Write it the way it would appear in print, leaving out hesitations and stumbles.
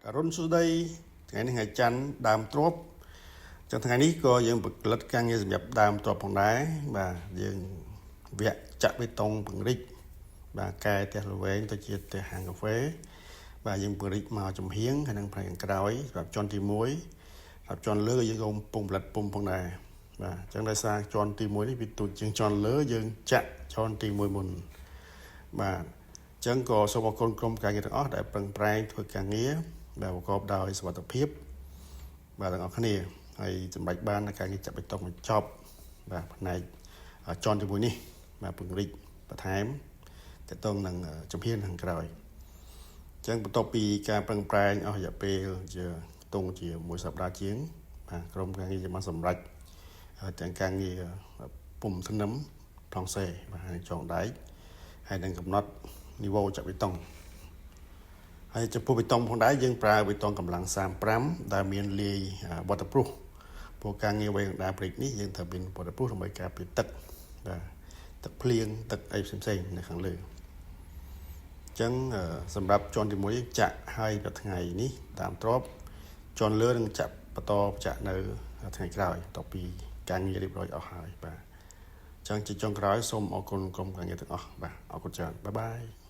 អរុណសួស្តីថ្ងៃនេះថ្ងៃច័ន្ទដើមទ្របចឹងថ្ងៃនេះក៏យើងផលិតការងារសម្រាប់ដើមទ្របផងដែរបាទយើងវគ្គចាក់បេតុងពង្រីកបាទកែផ្ទះល្វែងទៅជាផ្ទះហាងកាហ្វេបាទយើងពង្រីកមកចំហៀងហើយនឹងផ្នែកខាងក្រោយសម្រាប់ជាន់ទី1សម្រាប់ជាន់លើយើងក៏កំពុងផលិតពុំផងដែរបាទអញ្ចឹងដោយសារជាន់ទី1នេះវាទូចជាងជាន់លើយើងចាក់ជាន់ទី1មុនបាទអញ្ចឹងក៏សូមអរគុណក្រុមការងារទាំងអស់ដែលប្រឹងប្រែងធ្វើការងារដែលប្រកបដោយសុវត្ថិភាពបាទទាំងអស់គ្នាហើយសម្រាប់បានការងារចាក់បេតុងបញ្ចប់បាទផ្នែកជាន់ទី1នេះបាទពង្រីកបន្ថែមតទៅនឹងជំហានខាងក្រោយអញ្ចឹងបន្ទាប់ពីការប្រឹងប្រែងអស់រយៈពេលជាខ្ទង់ជាមួយសប្តាហ៍ជាងបាទក្រុមការងារបានសម្រេចទាំងការងារពុំធ្នឹមប្លង់សេបាទហើយចងដែកហើយនឹងកំណត់នីវ៉ូចាក់បេតុងហើយចំពោះបេតុងផងដែរយើងប្រើបេតុងកម្លាំង35ដែលមានលាយ waterproof ព្រោះការងារវែងកណ្ដាលព្រិចនេះយើងត្រូវមាន waterproof ដើម្បីការពារទឹកបាទទឹកភ្លៀងទឹកអីផ្សេងៗនៅខាងលើអញ្ចឹងសម្រាប់ជាន់ទី1ចាក់ឲ្យដល់ថ្ងៃនេះតាមទ្របជាន់លើនឹងចាក់បន្តចាក់នៅថ្ងៃក្រោយបន្ទាប់ពីការងាររៀបរយអស់ហើយបាទអញ្ចឹងជាចុងក្រោយសូមអរគុណក្រុមការងារទាំងអស់បាទអរគុណច្រើន bye bye.